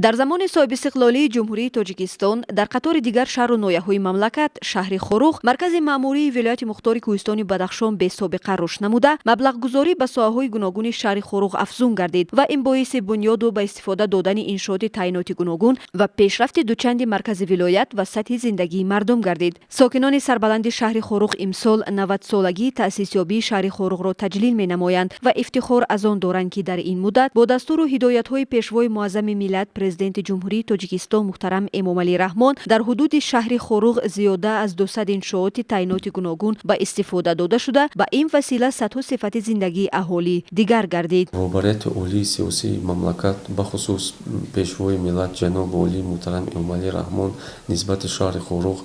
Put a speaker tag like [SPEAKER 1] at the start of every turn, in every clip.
[SPEAKER 1] Дар замони соҳибистиқлолии Ҷумҳурии Тоҷикистон дар қатори дигар шаҳру ноҳияҳои мамлакат шаҳри Хоруғ, маркази маъмурии вилояти мухтори кӯҳистони Бадахшон, бесобиқа рушд намуда, маблағгузорӣ ба соҳаҳои гуногуни шаҳри Хоруғ афзун гардид ва ин боиси бунёду ба истифода додани иншооти таъиноти гуногун ва пешрафти дучанди маркази вилоят ва сатҳи зиндагии мардум гардид. Сокинони сарбаланди шаҳри Хоруғ имсол 90-солагии таъсисёбии шаҳри Хоруғро таҷлил менамоянд ва ифтихор аз он доранд, ки дар ин муддат бо дастуру ҳидоятҳои Пешвои муаззами миллат, Президенти Ҷумҳурии Тоҷикистон муҳтарам Эмомалӣ Раҳмон, дар ҳудуди шаҳри Хоруғ зиёда аз 200 иншооти таъиноти гуногун ба истифода дода шуда, ба ин васила сатҳу сифати зиндагии аҳолӣ дигар гардид.
[SPEAKER 2] Роҳбарияти олии сиёсии мамлакат, бахусус Пешвои миллат ҷаноби олии муҳтарам Эмомалӣ Раҳмон, нисбати шаҳри Хоруғ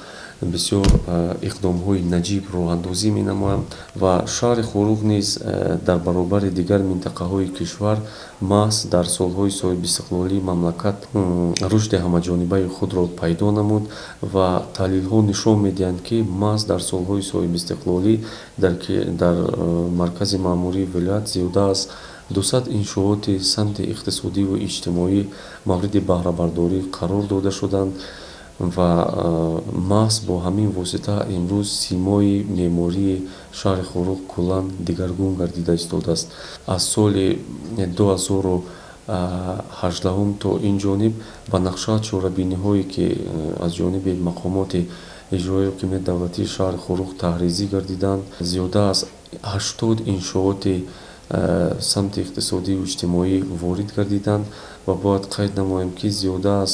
[SPEAKER 2] бисёр иқдомҳои наҷиб роҳандозӣ менамоянд ва шаҳри Хоруғ низ дар баробари дигар минтақаҳои кишвар маҳз дар солҳои соҳибистиқлолии мамлакат рушди ҳамаҷонибаи худро пайдо намуд. Ва таҳлилҳо нишон медиҳанд, ки маҳз дар солҳои соҳибистиқлолӣ дар маркази маъмурии вилоят зиёда аз 200 иншооти самти иқтисодиву иҷтимоӣ мавриди баҳрабардорӣ қарор дода шуданд ва маҳз бо ҳамин восита имрӯз симои меъмории шаҳри Хоруғ куллан дигаргун гардида истодааст. Аз соли 2018-ум то ин ҷониб ба нақша чорабиниҳое, ки аз ҷониби мақомоти иҷроии ҳокимияти давлатии шаҳри Хоруғ таҳризӣ гардиданд, зиёда аз 80 иншооти самти иқтисодию иҷтимоӣ ворид гардиданд. Ва бояд қайд намоем, ки зиёда аз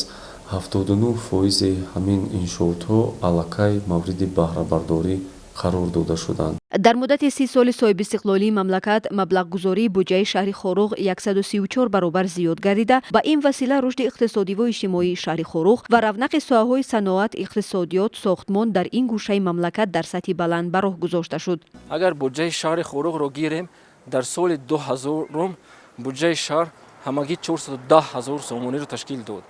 [SPEAKER 2] 79 фоизи ҳамин иншоотҳо аллакай мавриди баҳрабардорӣ қарор дода шуданд.
[SPEAKER 1] Дар муддати 30 соли соҳибистиқлолии мамлакат маблағгузории буҷаи шаҳри Хоруғ 134 баробар зиёд гардида, ба ин васила рушди иқтисодиву иҷтимоии шаҳри Хоруғ ва равнақи соҳаҳои саноат, иқтисодиёт, сохтмон дар ин гӯшаи мамлакат дар сатҳи баланд ба роҳ гузошта шуд.
[SPEAKER 3] Агар буҷаи шаҳри Хоруғро гирем, дар соли 2000-ум буҷаи шаҳр ҳамагӣ 410 ҳазор сомониро ташкил дод.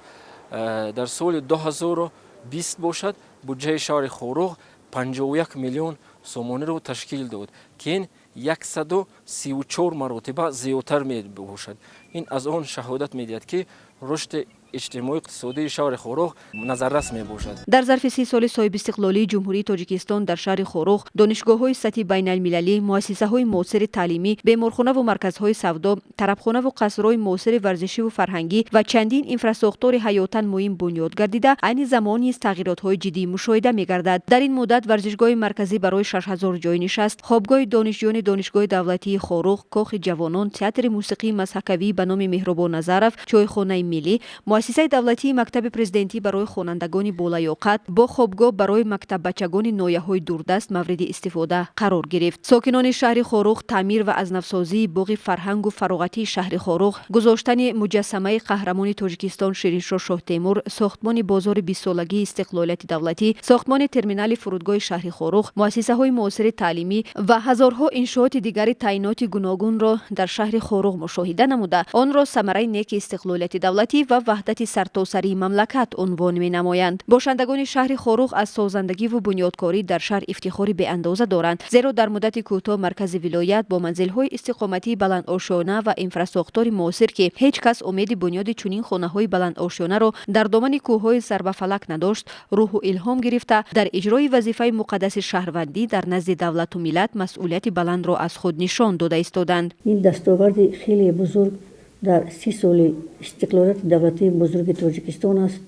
[SPEAKER 3] Дар соли 2020 бошад, буҷаи шаҳри Хоруғ 51 миллион сомониро ташкил дод, ки ин 134 маротиба зиёдтар мебошад. Ин аз он шаҳодат медиҳад, ки рушди иҷтимоӣ иқтисодии шаҳри Хоруғ назаррас мебошад.
[SPEAKER 1] Дар зарфи 30 соли соҳибистиқлолии Ҷумҳурии Тоҷикистон дар шаҳри Хоруғ донишгоҳҳои сатҳи байналмилалӣ, муассисаҳои муосири таълимӣ, беморхонаву марказҳои савдо, тарабхонаву қасрҳои муосири варзишиву фарҳангӣ ва чандин инфрасохтори ҳаётан муҳим бунёд гардида, айни замон низ тағйиротҳои ҷиддӣ мушоҳида мегардад. Дар ин муддат варзишгоҳи марказӣ барои 6000 ҷойи нишаст, хобгоҳи донишҷӯёни Донишгоҳи давлатии Хоруғ, кохи ҷавонон, театри мусиқии мазҳакавӣ ба номи Меҳрубон Назаров, чойхонаи миллӣ, муассисаи давлатии мактаби президентӣ барои хонандагони болаёқат бо хобгоҳ барои мактаббачагони ноҳияҳои дурдаст мавриди истифода қарор гирифт. Сокинони шаҳри Хоруғ таъмир ва аз навсозии боғи фарҳангу фароғатии шаҳри Хоруғ, гузоштани муҷассамаи қаҳрамони Тоҷикистон Шириншоҳ Шоҳтемур, сохтмони бозори 20-солагии истиқлолияти давлатӣ, сохтмони терминали фурудгоҳи шаҳри Хоруғ, муассисаҳои муосири таълимӣ ва ҳазорҳо иншооти дигари таъиноти гуногунро дар шаҳри Хоруғ мушоҳида намуда, онро самараи неки истиқлолияти давлатӣ ва ваҳдати сартосарии мамлакат унвон менамоянд. Бошандагони шаҳри Хоруғ аз созандагиву бунёдкорӣ дар шаҳр ифтихори беандоза доранд, зеро дар муддати кӯтоҳ маркази вилоят бо манзилҳои истиқоматии баландошёна ва инфрасохтори муосир, ки ҳеҷ кас умеди бунёди чунин хонаҳои баландошёнаро дар домани кӯҳҳои сарбафалак надошт, рӯҳу илҳом гирифта, дар иҷрои вазифаи муқаддаси шаҳрвандӣ дар назди давлату миллат масъулияти баландро аз худ нишон дода истоданд.
[SPEAKER 4] Ин дастоварди хеле бузург дар 30 соли истиқлолияти давлатии бузурги Тоҷикистон аст,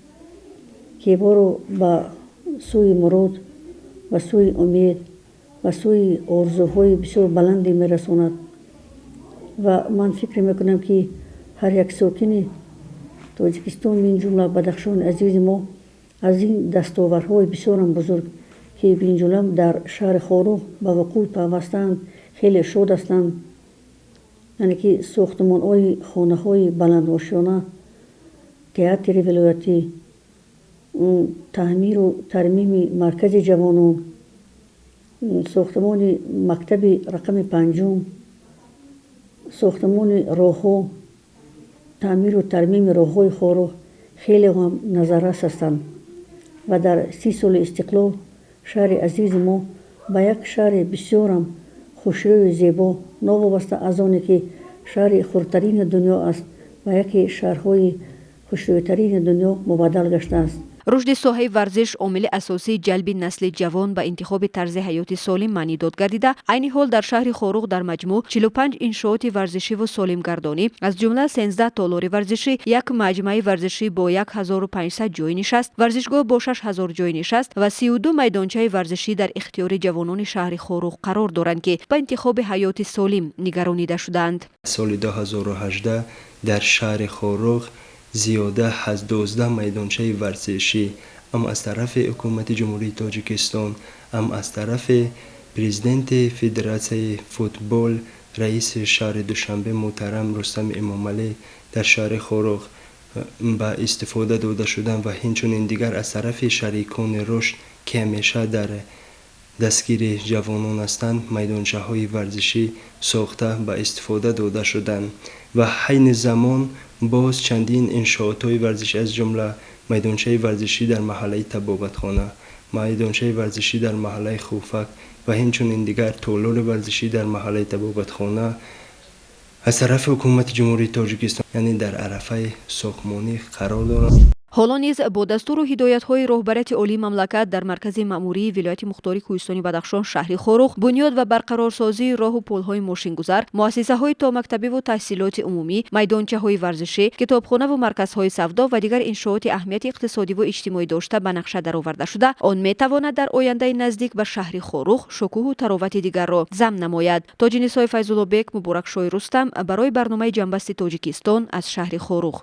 [SPEAKER 4] ки моро ба сӯи мурод, ба сӯи умед, ба сӯи орзуҳои бисёр баланде мерасонад. Ва ман фикр мекунам, ки ҳар як сокини Тоҷикистон, мин ҷумла Бадахшони азизи мо, аз ин дастовардҳои бисёрам бузург, ки бинҷумла дар шаҳри Хоруғ ба вуқӯъ пайвастаанд, хеле шод ҳастанд. Яъне ки сохтмонҳои хонаҳои баландошёна, театри вилоятӣ, таъмиру тармими маркази ҷавонон, сохтмони мактаби рақами панҷум, сохтмони роҳҳо, таъмиру тармими роҳҳои Хоруғ хеле ҳам назаррас ҳастанд. Ва дар 30 соли истиқлол шаҳри азизи мо ба як шаҳри бисёрам хушрӯю зебо, новобаста аз оне ки шаҳри хурдтарини дунё аст, ба яке шаҳрҳои Хушрӯйтарини дунё мубаддал гаштааст.
[SPEAKER 1] Рушди соҳаи варзиш омили асосии ҷалби насли ҷавон ба интихоби тарзи ҳаёти солим маънидод гардида, айни ҳол дар шаҳри Хоруғ дар маҷмӯъ 45 иншооти варзишиву солимгардонӣ, аз ҷумла 13 толори варзишӣ, як маҷмӯаи варзишӣ бо 1500 ҷойи нишаст, варзишгоҳ бо 6000 ҷойи нишаст ва 32 майдончаи варзишӣ дар ихтиёри ҷавонони шаҳри Хоруғ қарор доранд, ки ба интихоби ҳаёти солим нигаронида шудаанд.
[SPEAKER 5] Соли 2018 дар шаҳри Хоруғ зиёда аз 12 майдончаи варзишӣ ҳам аз тарафи ҳукумати Ҷумҳурии Тоҷикистон, ҳам аз тарафи президенти Федератсияи футбол, раиси шаҳри Душанбе муҳтарам Рустам Эмомалӣ дар шаҳри Хоруғ ба истифода дода шуданд ва инчунин дигар аз тарафи шарикони рушд, ки ҳамеша дар дастгири ҷавонон ҳастанд, майдончаҳои варзишӣ сохта ба истифода дода шуданд ва айни замон боз чандин иншоотҳои варзишӣ, аз ҷумла майдончаи варзишӣ дар маҳаллаи Табобатхона, майдончаи варзишӣ дар маҳаллаи Хуфак ва инчунин дигар толори варзишӣ дар маҳаллаи Табобатхона аз тарафи ҳукумати Ҷумҳурии Тоҷикистон, яъне дар арафаи сохтмонӣ қарор доранд.
[SPEAKER 1] Ҳоло низ бо дастуру ҳидоятҳои роҳбарияти олии мамлакат дар маркази маъмурии вилояти мухтори Кӯҳистони Бадахшон, шаҳри Хоруғ, бунёд ва барқарорсозии роҳу пулҳои мошингузар, муассисаҳои томактабиву таҳсилоти умумӣ, майдончаҳои варзишӣ, китобхонаву марказҳои савдо ва дигар иншооти аҳамияти иқтисодиву иҷтимоӣ дошта ба нақша дароварда шуда, он метавонад дар ояндаи наздик ба шаҳри Хоруғ шукӯҳу таровати дигарро зам намояд. Тоҷинисои Файзуллобек, Муборакшоҳи Рустам барои барномаи «Ҷамъбасти Тоҷикистон» аз шаҳри Хоруғ.